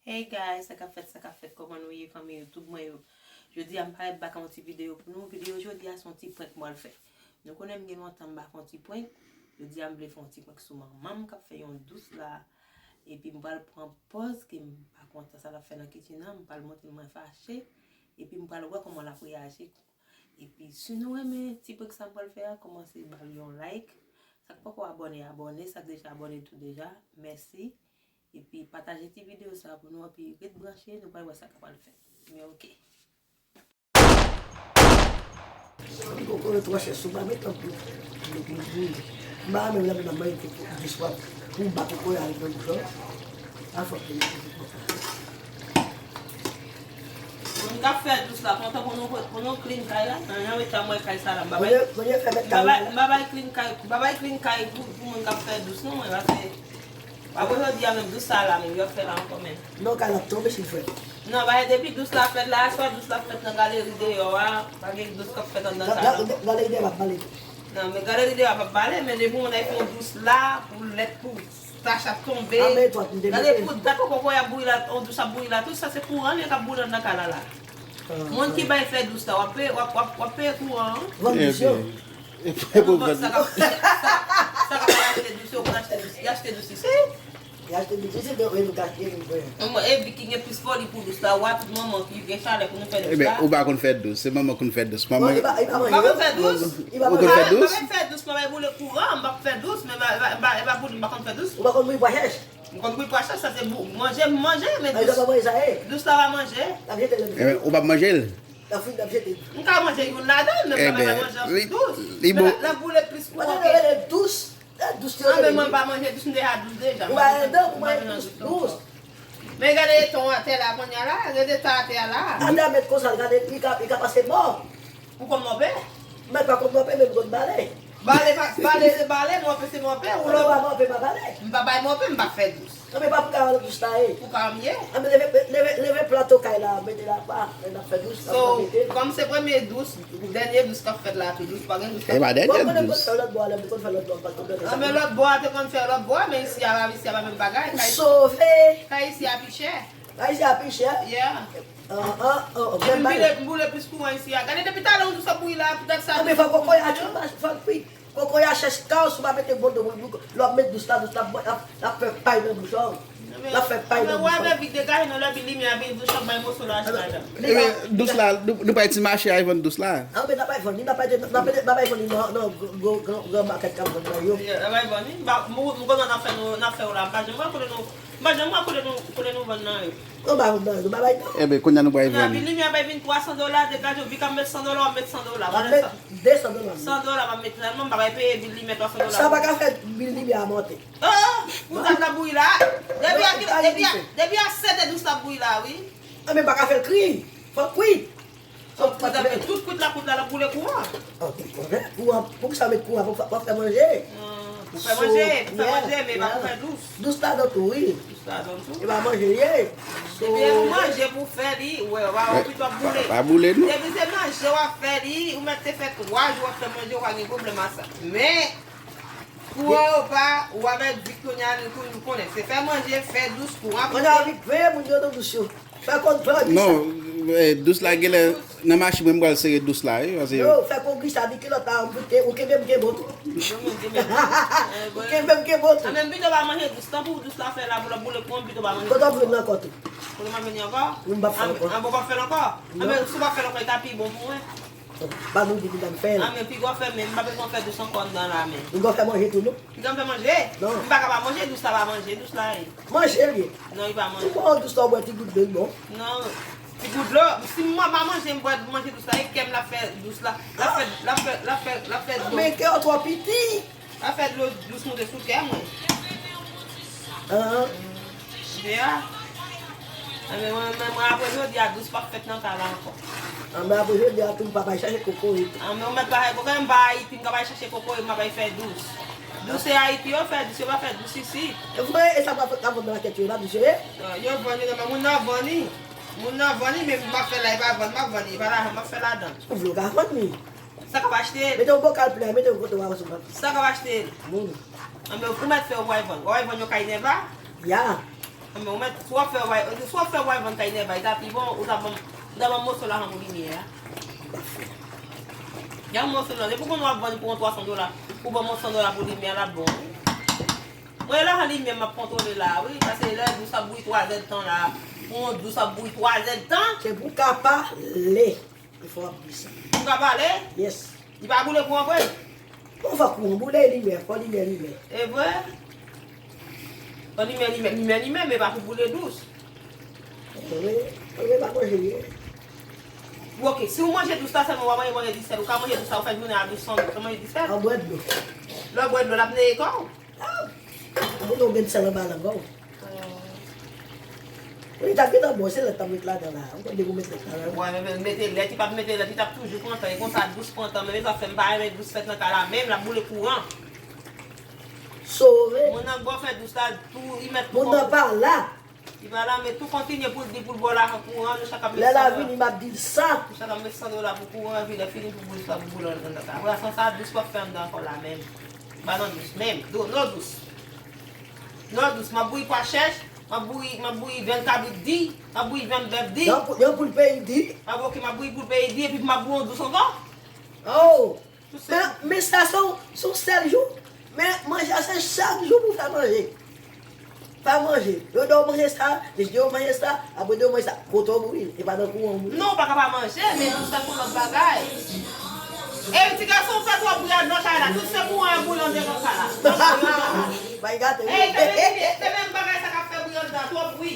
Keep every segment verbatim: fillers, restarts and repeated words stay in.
Hey guys, sa k ap fèt, sa k ap fèt, kòman nou ye, fanmi YouTube mwen yo? Jodi a m parèt bak yon ti videyo pou nou. Videyo jodi a se yon ti prank m pral fè. Nou konnen m gen lontan m pa fè yon ti prank. Jodi a m vle fè yon ti prank sou manman m k ap fè yon dous la. Epi m pral pran pòz ke m pa kontan sa l ap fè nan kitchen nan. M pral montre l mwen fache. Epi m pral wè kòman l ap reyaji. Epi si nou renmen ti prank sa m pral fè a, kòmanse ba l yon like. Sa k poko abòne, abòne. Sa k deja abòne tou deja, mèsi. Epi pataje ti videyo sa pou nou, epi ret branche, nou pral wè sa k pral fèt. Men oke. Koko yo twò chè, si w pa met anpil, m pa renmen lè moun ap manje koko di swa pou m ba koko yo al nan bouch lan. A fòk ke m mete koko. Moun k ap fè dous la, kontan pou nou, pou nou clean kay la. Nan, nan eta m wè kay sa la, m pa bay, Mwen, mwen fè bèt m pa kay bay, la. M pa bay clean kay, m pa bay clean kay pou, pou moun k ap fè dous non, mwen, paske apre jodi a menm, dous sa la menm, yo ap fè la ankò menm. Non, kay la ap tonbe si l fèt. Non, paske depi dous la fèt la, swa dous la fèt nan galeri deyò a, pa gen dous k ap fèt anndan kay la. Ga-, ga-, galeri deyò p ap bale. Non, men galeri deyò a p ap bale, men depi moun ay fè yon dous la, pou lèt pou tach ap tonbe. Ah, men twòp m te mete. Gade pou dat koko y ap bouyi la, yon dous ap bouyi la, tout sa se kouran li k ap boule anndan kay la la. Ah, moun ki bay fè dous la, w ap peye, w ap, w ap, w ap peye kouran an. Vann dous yo. Epi, epi, epi, sa k ap, sa, sa k ap achte dous yo, konn achte dous, y achte dous isi. Y achte dous isi, men nou ka achte nou vre. Epi ki gen plis foli pou dous la, w a tout manman ki gen chalè pou nou fè dous la. Ebyen, ou pa konn fè dous, se manman konn fè dous. Manman. Bon, li pa, li pa manje. M pa konn fè dous. Li pa manje. Ou konn fè dous? M pa konn fè dous, mwen bay boule kouran, m p ap fè dous, men m pa, m pa, m pa, m pa boule, m pa konn fè dous. Ou pa konn bouyi pwa chèch? M konn bouyi pwa chèch, sa se bou-, manje, m manje, men dous. Sa pa manje sa ye. Dous la pa manje. L ap jete l. Ebyen, ou p ap manje l? L ap frit, l ap jete l. M ka manje youn ladan l, men m pa ka manje anpil dous. Li bon. Men l ap boule plis kouran ke. Dous. Eh, dous yo. Ah, men mwen pa manje dous, m deja dous deja. Ou pa manje dous, dous. Men gade ton atè la kounye a la, gade ton atè a la. Atè a mèt konsa, gade, li ka, li ka pase mò. Ou konn mòpe? Mwen pa konn mòpe, men m konn bale. Bale, pa, bale se bale, mòpe se mòpe, ou lò. Mwen pa mòpe, pa bale. M pa bay mòpe, m pa fè dous. Anben pa pou ka dous la ye. Pou ka m ye. Anben leve, leve, leve plato kay la, mete l apa, lè n ap fè dous la, n ap mete l. So, kòm se premye dous, dènye dous k ap fèt la, tou dous, pa gen dous k ap fèt. E pa dènye dous. Mwen konn fè lòt bò a, lè m konn fè lòt bò, pa t konn fè sa. Anben lòt bò a te konn fè lòt bò a, men isi a pa, isi a pa menm bagay. Kay, sove. Kay isi a pi chè. Kay isi a pi chè? Yeah. An, an, an, an. Epi m boule, m boule plis kouran isi a. Gade depi talè yon dous ap bouyi la, pou dat sa. Anben fò kokoy a chèch, fò l kwit. Kokoy a chèch kaw, si w pa mete bon dous, lè w ap met dous la, dous la ap, ap, ap fè pay nan bouch ou. L ap fè pay nan bouch ou. Anben wè, men vit degaje nou lè pi limyè a vin, dous ap bay moso lajan ladan. Ebyen, dous la, nou, nou pa ti mache Ivan dous la. Anben n ap bay vann li, n ap bay, n ap bay, n ap bay vann li nan, nan gwo, gwo, gran, gran makèt k ap vann nan yo. Yeah, n ap bay vann li. M pa, m, m kontan n ap fè nou, n ap fè w la, m pa janm wè kote nou, m pa janm wè kote nou, kote nou vann nan yo. Anba vann nan, nou pa bay non. Ebyen, kounye a nou pral vann. Kounye a pi limyè bay vin twa san dola, degaje w, vi k ap met san dola, w ap met san dola. W ap met de san dola. San dola, w ap met sèlman, m pa bay peye pi limyè twa san dola. Sa pa ka fè pi limyè a monte. Oh, pou dat la bouyi la. Depi a, depi a, depi a sèt è dous la bouyi la, wi. Anben pa ka fè l kri. Fò l kwit. Fò l kwit, anben tout kwit la, kwit la, l ap boule kouran. Ok, kouran, kouran, poukisa met kouran pou, pou fè manje? Non, pou fè manje, pou fè manje, men pa pou fè dous. Dous ladan tou, wi. Dous ladan tou. E pa manje l ye. Depi se pou manje pou fè li, w ap kwit, w ap boule. Pa, pa boule, non. Depi se manje w ap fè li, ou mèt te fè twa jou w ap fè manje, w pa gen pwoblèm a sa. Men, kouran yo pa, ou avèk Vik kounye a, nou tou nou konnen. Se fè manje, fè dous, kouran koupe. Kounye a Vik veye moun yo nan dous yo. Fè kont pran dous la. Non, eh, dous la genlè nan machin mwen m pral sere dous la, wi, paske. Yo, fè kont Vik sa, di kilòt la, ou kenbe m kenbe w tou. Ou kenbe m kenbe w tou. A, men pito pa manje dous, tan pou dous la fè la, pou l ap boule kouran, pito pa manje dous. Kote w ap jwenn nan kò tou? Kote m ap jwenn ankò? Wi, m p ap fè l ankò. A, bon, w p ap fè l ankò? A, men si w p ap fè l ankò, li ta pi bon pou mwen. Ba nou di pou n fè l. A, men piga w fè, men m pa bezwen fè dous ankò anndan la, men. Ou gen fè manje tou, non? Piga m fè manje? Non. M pa ka pa manje, dous la pa manje, dous la ye. Manje l ye. Non, li pa manje. Ou pran dous la, ou bwè ti gout dlo, l bon. Non, ti gout dlo, si m pa manje, m bwè manje dous la, e kè m l ap fè dous la. L ap fè, l ap fè, l ap fè, l ap fè dlo. Men kè w twò piti. L ap fè dlo dous moute sou kè mwen. An. Jodi a. Anben mwen, mwen, mwen apre jodi a, dous p ap fèt nan kay la ankò. Anben apre jodi a tou, m p ap al chache kokoye tou. Anben ou mèt pa al kokoye, m pa Ayiti, m ka pa al chache kokoye, m ap al fè dous. Dous se Ayiti yo fè, dous yo pa fè dous isi. E vre, e sa pa, pa vann nan makèt yo la, dous yo ye? Yo vann li, men moun nan vann li. Moun nan vann li, men m ap fè la, e pa vann m ap vann li, e pa lajan m ap fè ladan. Ou vle ou ka vann li. Sa k ap achte l? Mete yon bokal plen, mete yon kote w avanse w vann. Sa k ap achte l? Moun. Anben, ou mèt fè, ou pral vann. Ou pral vann yon kay nèpa? Ya. Men ou mèt, si w ap fè wè, si w ap fè wè vann kay nèg bay, ta pi bon, ou ta ban m, ou ta ban m moso lajan pou limyè a. Yon moso lajan, depi w konn w ap vann pou yon twa san dola, ou ban m yon san dola pou limyè a, l ap bon, wi. Mwen, lajan limyè m ap kontwole la, wi, paske lè dous ap bouyi twa zèdtan la, pou yon dous ap bouyi twa zèdtan. Se pou w ka pale. E fò w ap di sa. Pou w ka pale? Yes. Li pa boule kouran vre? Bon, fò kouran boule, limyè, fò limyè limen. E vre? Fò limyè limen, limyè limen, men pa pou boule dous. Anben, anben, pa manje, wi. Bon, oke, si w manje dous la sèlman, w a manje, manje disèt, ou ka manje dous la, ou fè jounen a dous san, ou ka manje disèt? An bwè dlo. Lè w bwè dlo, l ap neye kò w. Ah! Ou gen yon grenn sèl anba lang ou. Wi, li t ap gentan bon, se lèt t ap met ladan la. Ou konn depi ou met lèt ladan. Wè, men, men, mete lèt, li p ap mete lèt, li t ap toujou pran tan. E konsa dous pran tan, men e sa fè m pa renmen dous fèt nan kay la, menm l ap boule kouran. Sove. Moun nan k bò fè dous la, tou, li mèt tou. Moun nan pa la. Li pa la, men tou kontinye pou l di pou l ba w lajan kouran, nou chak ap met san dola. Lè l a vini, m ap di l sa. Nou chak ap met san dola pou kouran, epi lè fini pou dous la, pou boule anndan kay la. Apre sa, sa dous p ap fè anndan ankò la menm. Pa nan dous menm. Do, no dous. No dous, m ap bouyi pwa chèch, m ap bouyi, m ap bouyi venn kabrit di, m ap bouyi venn bèf di. Yon pou, yon poul peyi di. M ap, oke, m ap bouyi poul peyi di, epi m ap bouyi yon dous ankò. Oh! Men, men sa se yon, se yon sèl jou. Men manje a se chak jou pou fè manje. Fè manje. Yo di w manje sa, yo di w manje sa, apre di w manje sa. Kote w bouyi? E pa nan kouran w bouyi. Non, ou pa ka pa manje, men dous la se yon lòt bagay. E ti gason, ou fè twòp bri anndan kay la. Tout se kouran an boule anndan kay la. Bay gate, wi. Ey, se menm, se menm bagay sa k ap fè bri anndan, twòp bri.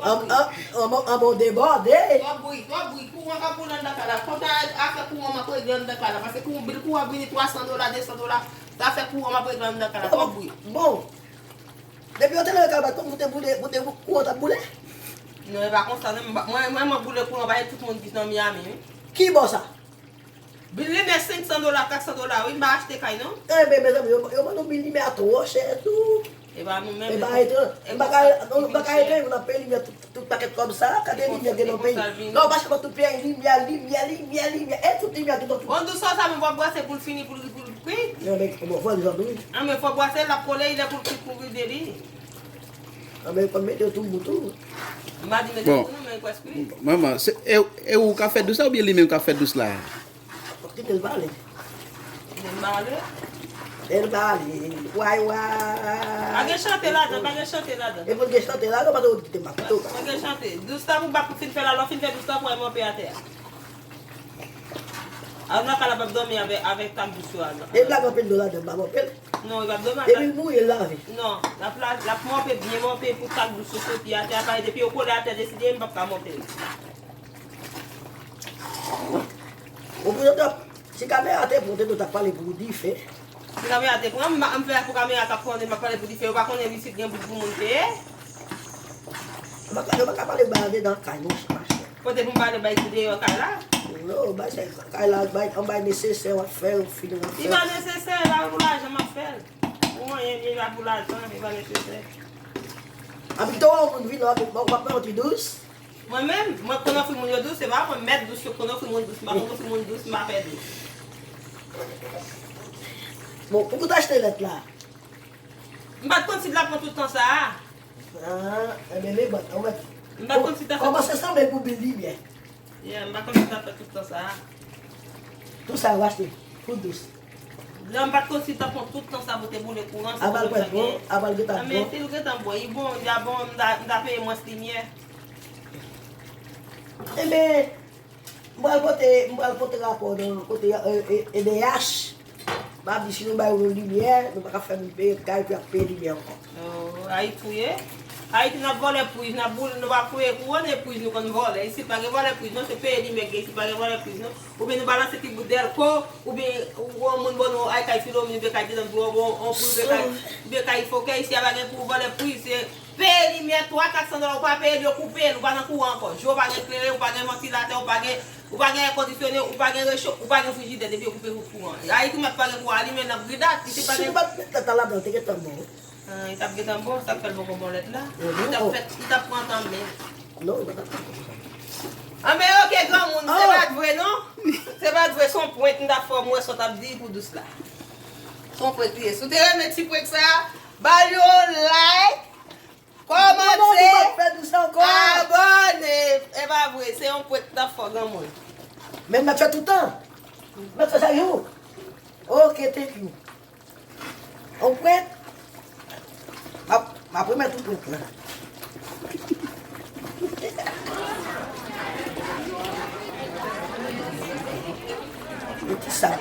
An, an, an, an bon debòde. Twòp bri, twòp bri. Kouran k ap boule anndan kay la. Konsa afè kouran m ap regle anndan kay la. Paske kou, bil kouran vini twa san dola, de san dola. Sa fè kouran m ap regle anndan kay la. Twòp bri. Bon. Depi yo te leve kay la, tout moun te boule, boule, kouran t ap boule? Non, e pa konsa, non. Mwen, mwen, mwen boule kouran, paske tout moun ki nan Miami, wi. Ki bò sa? Bil limyè senk san dola, kat san dola, wi, m pa achte kay, non. Enben, mezanmi, yo, yo ban nou bil limyè a twò chè tou. E pa nou menm, e pa etranj, e pa ka, nou pa ka etranj, nou ap peye limyè tout, tout pakèt kòb sa, gade limyè gen nan peyi. Non, pa chèman tout peyi, limyè, limyè, limyè, limyè, e tout limyè toupatou. Bon, dous sa, sa menm w ap bwase pou l fini, pou l, pou l kwi. Enben, bon, fò l jan tou, wi. Enben, fò bwase, l ap kole, lè pou l kwi, pou vide li. Anben, yo konn mete yo tou bout tou. M pa di mete yo tou, non, men prèske wi. Manman, se, e, e ou k ap fè dous la oubyen li menm k ap fè dous la? Kite l pale. Kite l pale? Kite l pale. Way, way. Pa gen chante ladan, pa gen chante ladan. E pou l gen chante ladan, pa t kite m pa koute w. Pa gen chante. Dous la pou bat pou fin fè la, lè w fin fè dous la pou al monpe atè a. Al nan kay la p ap dòmi avè, avèk tak dous yo a. E black anpil dous ladan, m pa monpe l. Non, li p ap dòmi avèk. Epi l mouye, l lave. Non, l ap la, l ap monpe, byen monpe pou tak dous yo soti atè a, paske depi yo kole atè, deside m p ap ka monpe l. Ou pou yo t ap, si kamera te pran, ou te dwe t ap pale pou dife. Si kamera te pran, m, m fè pou kamera t ap konnen, m ap pale pou dife, yo pa konnen isit gen bout pou moun peye. Yo pa ka, yo pa ka pale bay andedan kay, monchè, machè. Kote pou m pale bay ki deyò kay la? Non, bay se kay la, bay, anba nesesè, w ap fè, w fini, w ap fè. Li pa nesesè, e pa pou lajan m ap fè l. Pou anyen, li pa pou lajan, li pa nesesè. Anpi tou, yon moun vin, w ap, w ap pran yon ti dous. Mwen menm, mwen konn ofri moun yo dous, se pa mwen mèt dous, yo konn ofri moun dous, m pa konn ofri moun dous, m pa fè dous. Bon, pou kote achte lèt la? M pa t konn si l ap pran tout tan sa a. Ah, enben, men bon, ou mèt. M pa t konn si l t ap fè. Kòmanse sanble pou bil limyè. Yeah, m pa t konn si l t ap fè tout tan sa a. Tout sa yo achte, pou dous. Non, m pa t konn si l t ap pran tout tan sa pou te boule kouran, se pou mwen sa gen. Apre l gentan bon, apre l gentan bon. Ah, men si l gentan bon, li bon, li a bon, m ta, m ta peye mwens limyè. Enben, m pral pote, m pral pote rapò nan kote, e, e, E D H. M ap di si nou bay nou limyè, nou pa ka fè moun peye kay pou y ap peye limyè ankò. Oh, Ayiti tou ye. Ayiti n ap vòlè priz, n ap boule, nou pa peye kouran e priz nou konn vòlè. Isit pa gen vòlè priz non, se peye limyè gen, isit pa gen vòlè priz non. Oubyen nou balanse ti bout dèlko, oubyen yon moun ban nou ay kay Filomèn, oubyen kay Dedan, oubyen, oubyen kay, oubyen kay Fokè, isi a pa gen pou vòlè priz, se peye limyè twa, kat san dola, ou pa peye l, yo koupe l, ou pa nan kouran ankò. Je w pa gen klere, ou pa gen vantilatè, ou pa gen Ou pa gen èkondisyone, ou pa gen recho, ou pa gen frijidè, depi yo koupe kouran. Ayiti ou mèt pa gen kouran, alimen nan bridat, li te pa gen. Si nou pa t met lèt la ladan, li te gentan bon. Ah, li t ap gentan bon, sa k fè l poko bon lèt la. Li t ap fèt, li t ap pran tan men. Non, li pa t ap pran tan. Anben, oke, granmoun, se pa t vre, non? Se pa t vre, se yon prank m t ap fè w, m wè sa w t ap di pou dous la. Se yon prank li ye. Si w te renmen ti prank sa, ba l yon like. Kòmante, abòne. E pa vre, se yon prank nan fò granmoun. Men m ap fè toutan. M ap fè chak jou. Ok, thank you. Yon prank. M ap, m ap remèt ou prank lan. E kisa?